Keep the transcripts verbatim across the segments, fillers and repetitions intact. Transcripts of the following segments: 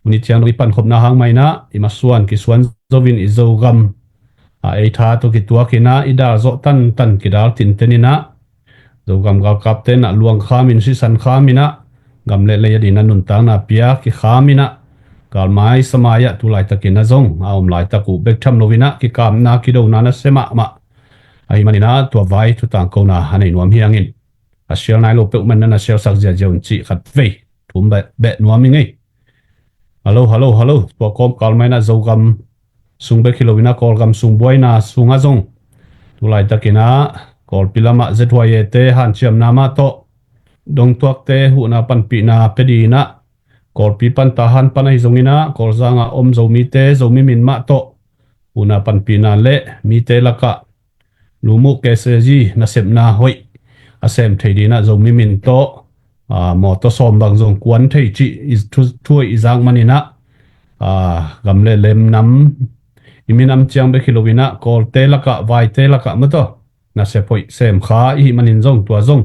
Tuni ciang dong i pankhopna hang mah inah i masuan kisuan zo in i Zogam a ei tha tawh kituak inah i dal zawh tantan kidal tinten inah Zogam galkapte inah luangkham in sisan kham inah gam le lei a dinah nuntakna pia kikham inah galmai samai ah tu laitakin a zong a om laitak uh bek tham lo inah kikamna kidona nasia mahmah ahi maninah tua vai thutangkona a nei nuam hi hangin a sial nai lo peuh man na na sialsak ziazia un cih khat vei thum beh nuam hi ngei. Halo, halo, halo. Tua kawmkal mah inah Zogam sung bek hi lo inah Kawlgam sung buaina sungah zong tu laitakinah Kawlpi lamah Z Y A te hanciamna mah tawh dongtuakte huhna panpihna pia dinah Kawlpi pan Tahan pan ahi zonginah Kawlzangah om Zomite Zomi min mah tawh huhna panpihna le mite lakah Lumuh K C G nasepna hoih a sem thei dinah Zomi min tawh mawtaw sawm bang zong kuan thei cih thu i zak maninah gam le lem nam i minam ciang bek hi lo inah Kawlte lakah Vaite lakah mawtaw nasep hoih sem kha i hih manin zong tua zong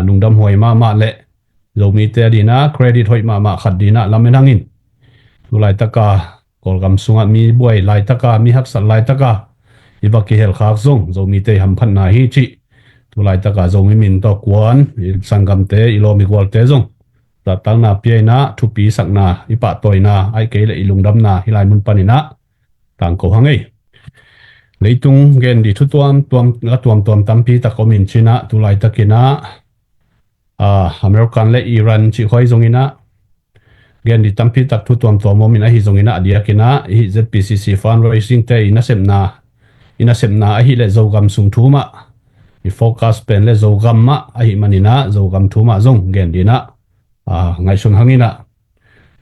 lungdam huai mahmah le Zomite a dinah credit hoih mahmah khat dinah lamen hangin tu laitaka Kawlgam sungah mi buai laitaka mi haksat laitaka i va kihelkhak zong Zomite i hamphatna hi cih tu laitaka Zomi min tawh kuan i sanggamte i lawm i gualte zong zahtakna pia inah thupi sakna i pahtawina aih kei le i lungdamna hi lai mun paninah tangko hang ei. Leitung gen di thu tuamtuam a tuamtuam tampi tak om in cinah tu laitakinah American le Iran cih khuai zonginah gen di tampi tak thu tuamtuam om in ahi zonginah a diakinah i hih Z P C C fundraising te i nasepna i nasepna ahi le Zogam sung thu mah i focus pen le Zogam mah ahi maninah Zogam thu mah zong gen dinah ngaihsun hanginah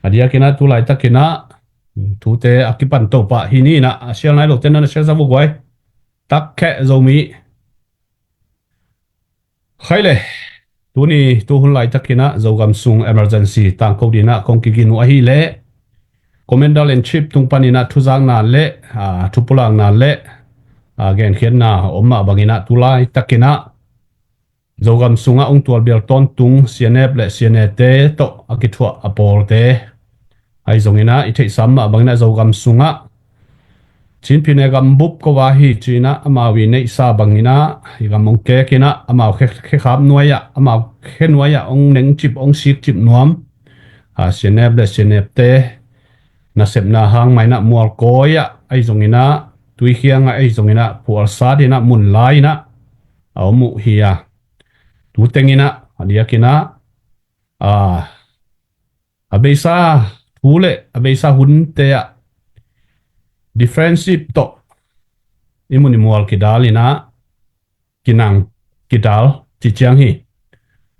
a diakinah tu laitakinah thute a kipan topah hi ninah a sial nai lote na na sial sa vuguai. Takkheh Zomi. Khai le tuni tuhun laitakinah Zogam sung emergency tangko dinah kong kigin uh ahi le Commander in Chief tung paninah thuzakna le thupulakna le genkhiatna om mah banginah tu laitakinah Zogam sungah ung tualbial tawntung C N F le C N A te tawh a kithuah a pawlte ahi zonginah i theihsam mah banginah Zogam sungah Chin pyine gam bup ko a hi cinah amau i neihsa banginah i gam ong kekinah amau khekhap nuai-ah amau khe nuai-ah ong nengcip ong sikcip nuam C N F le C N F te nasepna hang mainah mualkawi-ah ahi zonginah tuikhiangah ahi zonginah phualsa dinah mun lai-inah a om uh hi a tu tenginah a diakinah a beisa thu le a beisa hunte ah defensive tawh i mun i mual kidalinah kinang kidal ci ciang hi.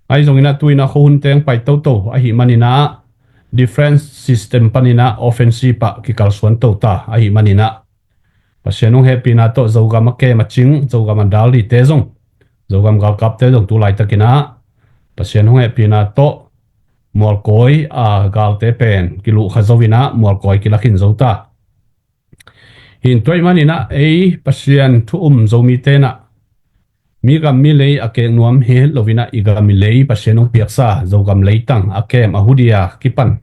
Ahi zonginah tuinah khuahun teng pai toto ahi maninah defense system paninah offensive ah kikalsuan tota ahi maninah Pasian hong hehpihna tawh Zogam a kem a cing Zogam a dal dite zong Zogam galkapte zong tu laitakinah Pasian hong hehpihna tawh mualkawi a galte pen kiluhkha zoinah mualkawi kilakhin zo ta. Hin tuai maninah ei Pasian thu um Zomi tenah mi gam mi lei a kek nuam hi het loinah i gam i lei Pasian hong piaksa Zogam leitang a kem a hudia kipan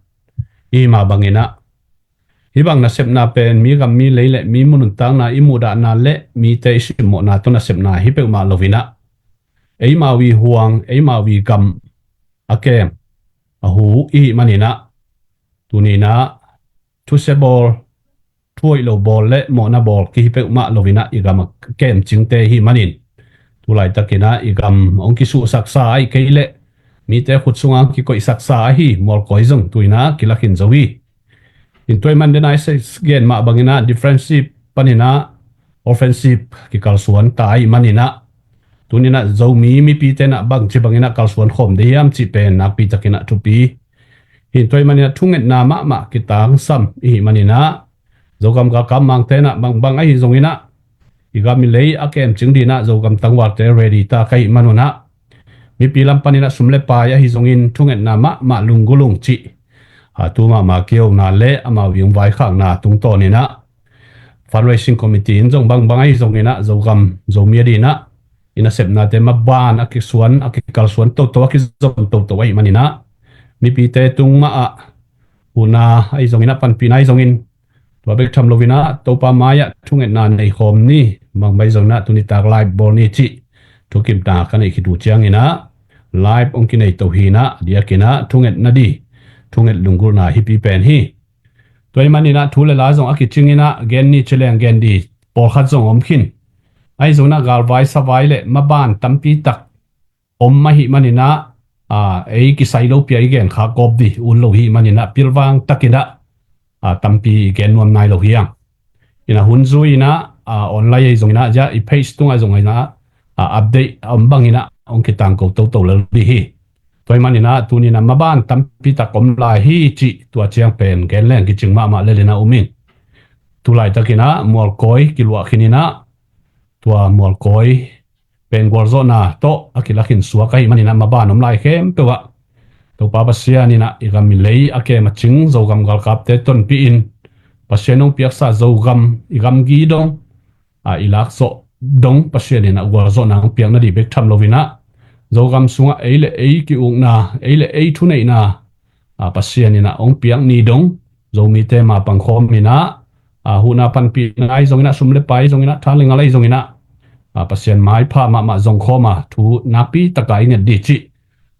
i hima banginah hibang nasepna pen mi gam mi lei le mi mununtakna i muhdahna le mite i simmawhna tawh nasepna hi peuhmah loinah eimau i huang eimau i gam a kem a hu i hih maninah tuninah thusia bawl thuhoih lo bawl le mawhna bawl kihi peuhmah loinah i gam a kem cingte hi manin tu laitakinah i gam hong kisuhsaksa aih kei leh mite khut sungah hong kikoihsaksa ahi mualkawi zong tuinah kilakhin zo hi. Hin tuai man denai gen mah banginah defensive paninah offensive kikalsuan ta aih maninah tuninah Zomi mipi tenah bangci banginah kalsuan khawm dih hiam cih pen nakpi takinah thupi. Hin tuai maninah thungetna mahmah kitangsam i hih maninah Zogam galkap mangtenah bangbang ahi zonginah i gam i lei a kem cing dinah Zogam tangvalte ready ta ka hih manunah mipi lam paninah sum le pai ahi zongin thungetna mahmah lunggulung cih a tu mahmah kiona le amau i hong vaikhakna tungtawninah fundraising committee in zong bangbang ahi zonginah Zogam Zomi a dinah i nasepnate maban a kisuan a kikalsuan toto a kizom toto ahi maninah mipite tung mah ah huhna ahi zongin ah, panpihna ahi zongin, tua bek tham loin ah Topa mai-ah thungetna nei khawm ni. Bangmah ahi zongin ah tuni tak live bawl ni cih thukimna ka neih khit uh ciangin ah live hong kinei to hi in ah, a diakin ah thungetna di, thunget lunggulhna hipi pen hi. Tua ahih manin ah thu le la zong a kicingin ah gen ni ci leng gen di, pawlkhat zong om khin. Ahi zongin ah galvai savai le maban tampi tak om ahih manin ah, aa, ei kisai lo pia i gen khak gawp di ut lo hi manin ah pilvang takin ah, aa, tampi i gen nuam nai lo hi hang. In ah hun zui in ah, aa, online ahi zongin ah, zia i page tungah zongin ah, aa, update a om bangin ah hong kitangko toto lel di hi. Tua ahih manin ah tuni in ah maban tampi tak om lai hi cih tua ciang pen gen leng kicing mahmah lel in ah um ing. Tu laitakin ah mualkawi kiluah khin in ah, tua mualkawi pen gualzawhna tawh a kilakhin suak ahih manin ah maban om lai khempeuh ah Topa Pasian in ah i gam i lei a kem a cing Zogam galkapte tonpih in, Pasian hong piaksa Zogam i gamgi dong, a, i lakzawh dong Pasian in ah gualzawhna hong piak nadih bek tham loin ah, Zogam sungah ei le ei ki-ukna, ei le ei thuneihna, a, Pasian in ah hong piak ni dong, Zomite mapang khawm in ah, a, huhna panpihna ahi zongin ah, sum le pai ahi zongin ah, tha le ngal ahi zongin ah, a, Pasian maipha mahmah zong khawm a, thu nakpi taka i nget di cih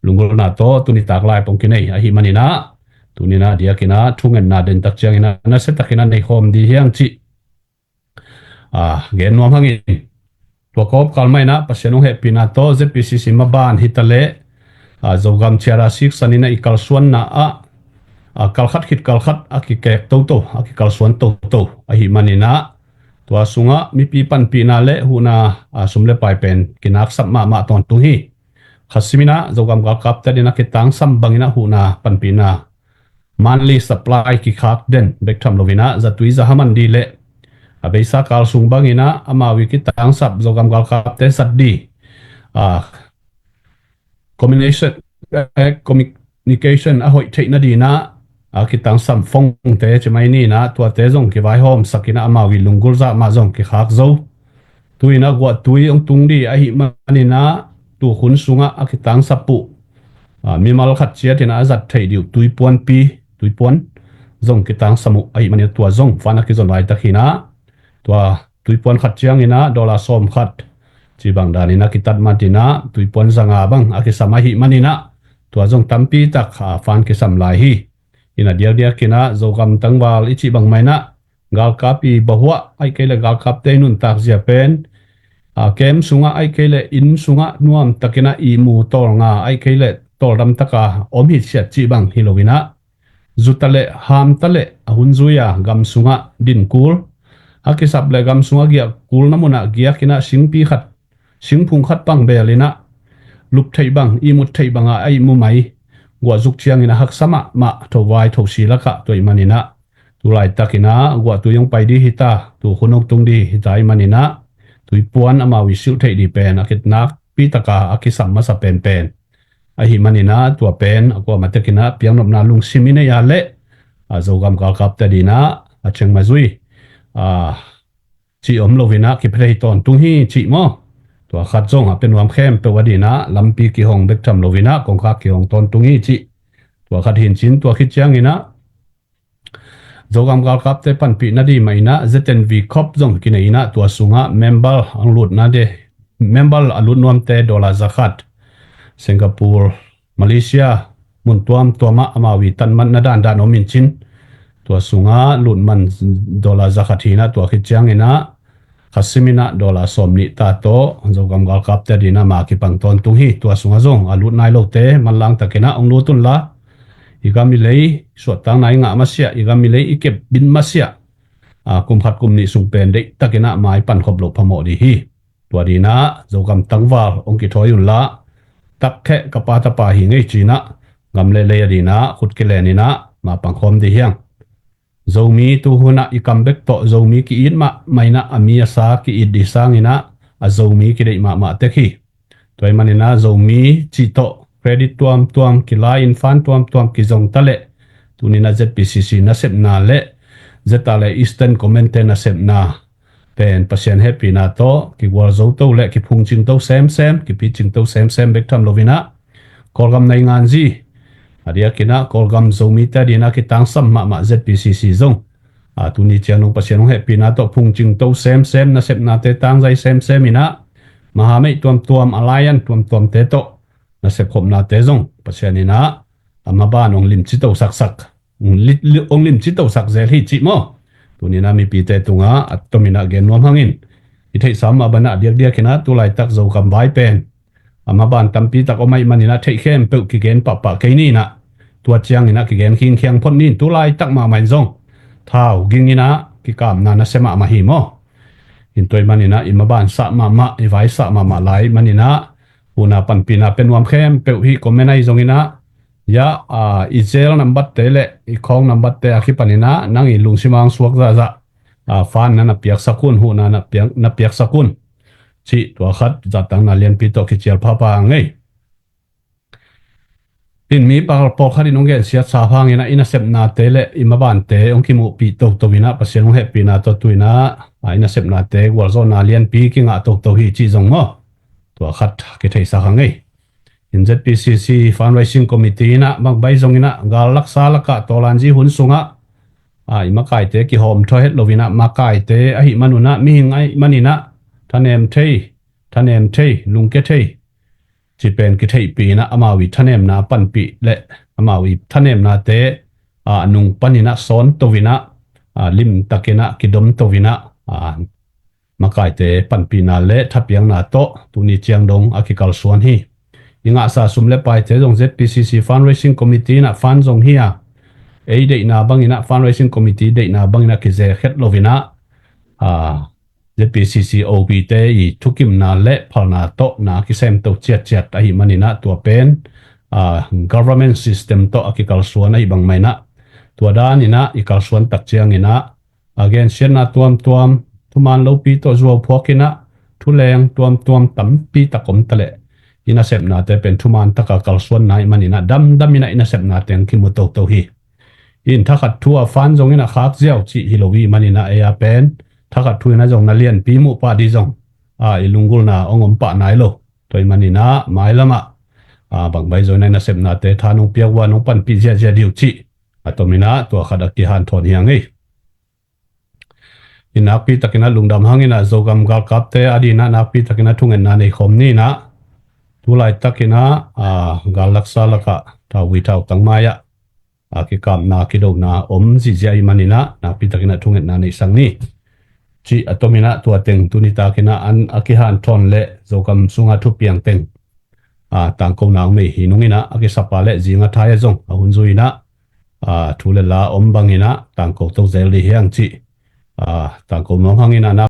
lunggulhna tawh tuni tak live hong kinei ahih manin ah, tuni in ah a diakin ah thungetna den tak ciangin ah nasia takin ah nei khawm di hi hang cih, a, gen nuam hang in. Tua kawmkal mah in ah Pasian hong hehpihna tawh Z P C C maban hi ta leh, a, Zogam C R C san in ah i kalsuanna ah, a, kalkhat khit kalkhat a kikek toto, a kikalsuan toto ahih manin ah, tua sungah mipi panpihna le huhna, a, sum le pai pen kinaksap mahmah tawntung hi. Khat simin ah Zogam galkapte adingin a kitangsam bangin ah huhna panpihna monthly supply kikhak den bek tham loin ah zatui zahaman di le a beisa kal sung bangin ah amau i kitangsap Zogam galkapte zat di, a, combination, eh, communication a hoih theih nadingin ah, a, kitangsam phone-te ci mai ni in ah, tuate zong kivaihawmsak in ah amau i lunggulh zah mah zong kikhak zo. Tu in ah guahtui hong tung di ahih manin ah, tu hun sungah a kitangsap uh, a, mimal khat ciat in ah a zat theih ding uh tuipuanpi, tuipuan zong kitangsam uh ahih manin ah, tua zong fund a kizon laitak hi in ah, tua tuipuan khat ciangin ah dollar sawm khat cih bang danin a kitat mat in ah, tuipuan zanga bang a kisam ahih manin ah, tua zong tampi tak, a, fund kisam lai hi. In ah diakdiakin ah Zogam tangval i cih bang mah in ah, galkap i bahuah ahih kei leh galkapte i nuntak zia pen, a, camp sungah ahih kei leh inn sungah nuamtakin ah ihmu tawlnga ahih kei leh tawldam taka om hi siat cih bang hi loin ah, zu ta leh ham ta leh a hun zui a gam sungah din kul, a kisap leh gam sungah giak kul na mun ah giak in ah singpi khat, singphung khat pang beel in ah lup theih bang, ihmut theih bang a ihmu mai, guah zuk ciangin a haksa mahmah, thovai thosi lakah. Tua ahih manin ah tu laitakin ah guahtui hong pai di hi ta, tu hun hong tung di hi ta ahih manin ah, tuipuan amau i silh theih di pen a kinapi taka a kisam masa penpen ahih manin ah, tua pen a kuamah takin ah piaknopna lungsim i neih a leh, a, Zogam galkapte adingin ah a ciang ma zui, a, cih om loin ah kipia thei tawntung hi cih maw? Tua khat zong a pia nuam khempeuh adingin ah lampi kihong bek tham loin ah kongkhak kihong tawntung hi cih. Tua khat hi in cin, tua khit ciangin ah Zogam galkapte panpih nading mah in ah Z N V Corp zong kinei in ah, tua sungah member a lutna de, member a lut nuamte dollar zakhat, Singapore, Malaysia, mun tuamtuam ah amau i tan matna dandan om in cin. Tua sungah lut man dollar zakhat hi in ah, tua khit ciangin ah khat simin ah dollar sawmnih ta tawh Zogam galkapte adingin ah ma kipang tawntung hi. Tua sungah zong a lut nai lote manlang takin ah hong lut unla, i gam i lei suahtakna i ngah masiah, i gam i lei i kep bin masiah, a, kum khat kum nih sung pen deihtakin ah ma i pankhop loh phamawh di hi. Tua adingin ah Zogam tangval hong kithawi unla, takkheh ka pa tapa hi ing ei ci in ah, gam le lei adingin ah khut kilen in ah ma pangkhawm di hi hang. Zomi tu hun ah i kam bek tawh Zomi ki-it mahmah in ah, a mi a sa ki-it di sangin ah a Zomi kideih mahmah tek hi. Tua ahih manin ah Zomi cih tawh credit tuamtuam kila in, fund tuamtuam kizong ta leh, tuni in ah Z P C C nasepna le, Z R le Eastern Command-te nasepna pen Pasian hehpihna tawh kigualzo to le kiphungcing to semsem, kipicing to semsem bek tham loin ah, Kawlgam nainganzi, A diakin ah Kawlgam Zomite adingin ah kitangsam mahmah Z P C C zong, a, tuni ciang dong Pasian hong hehpihna tawh phungcing to semsem, nasepnate tangzai semsem in ah, mahameih tuamtuam, alliance tuamtuamte tawh nasep khopnate zong Pasian in ah a maban hong limci to saksak, hong li-, li-, hong limci to sak zel hi cih maw? Tuni in ah mipite tungah a tomin ah gen nuam hangin, i theihsa mah bangin ah diakdiakin ah tu laitak Zogam vai pen a maban tampi tak om ahih manin ah theih khempeuh kigen pahpah kei ni in ah, tua ciangin ah kigen khingkhiang phot ni in, tu laitak mahmah in zong thau ging in ah kikamna nasia mahmah hi maw? In tua ahih manin ah i maban sah mahmah, i vai sah mahmah lai ahih manin ah, huhna panpihna pia nuam khempeuh hih comment ahi zongin ah, ya, a, i jail nambatte le i khawng nambatte a kipanin ah nang i lungsim ah hong suak zahzah, a, fund na na piaksak un, huhna na piak, na piaksak un, cih tua khat zahtakna lianpi tawh kicial phapha ngei. In mi pawlkhat in hong gensiat sa hangin ah i nasepnate le i mabante hong kimuhpih toto in ah Pasian hong hehpihna tawh tu in ah, a, i nasepnate gualzawhna lianpi kingah toto hi cih zong maw? Tua khat kitheisak hang ei. In Z P C C Fundraising Committee in ah bangbai zongin ah gal laksa lakah tawlanzi hun sungah, a, i makaite kihawm thaw het lo in ah, makaite ahih man un ah, mihing ahih manin ah thanem thei, thanem thei, lungke thei, ci pen kitheihpih in ah amau i thanemna panpih le amau i thanemnate, a, nung panin ah sawn to in ah, a, limtakin ah kidom to in ah, a, makaite panpihna le thapiakna tawh tuni ciang dong a kikalsuan hi. I ngahsa sum le paite zong Z P C C Fundraising Committee in ah fund zong hi a, ei deihna bangin ah, Fundraising Committee deihna bangin ah kize khet lo in ah, a, Z P C C O B te i thukimna le phalna tawh na kisemto ciatciat ahih manin ah tua pen, a, government system tawh a kikalsuan ahih bang mah in ah, tua dan in ah i kalsuan tak ciangin ah, a, gensiatna tuamtuam, thuman lopi tawh zuau phuak in ah, thuleng tuamtuam tampi tak om ta leh, i nasepnate pen thuman taka kalsuanna ahih manin ah damdam in ah i nasepnate hong kimu toto hi. In thakhat thu a fund zongin ah khak ziau cih hi lo ahih manin ah ei a pen thakhat thu in ah zong na lianpi muh pah ding zong, a, i lunggulhna hong om pah nai lo. Tua ahih manin ah mailam ah, a, bangbai zongin ah i nasepnate tha nong piak uh a nong panpih ziahziah ding uh cih a tomin ah tua khat a kihanthawn hi hang ei. In nakpi takin ah lungdam hangin ah Zogam galkapte adingin ah nakpi takin ah thungetna nei khawm ni in ah, tu laitakin ah, a, gal laksa lakah thauvui thautang mai ah, a, kikamna kidona om zihziah ahih manin ah nakpi takin ah thungetna neihsak ni, cih a tomin ah tua teng tuni takin ah an a kihanthawn le Zogam sunga thupiang teng, a, tangkona hong nei hi nung in ah, a kisapa le zinga thai ah zong a hun zui in ah, a, thu le la om bangin ah tangko to zel ding hi hang cih, a, tangko nuam hangin ah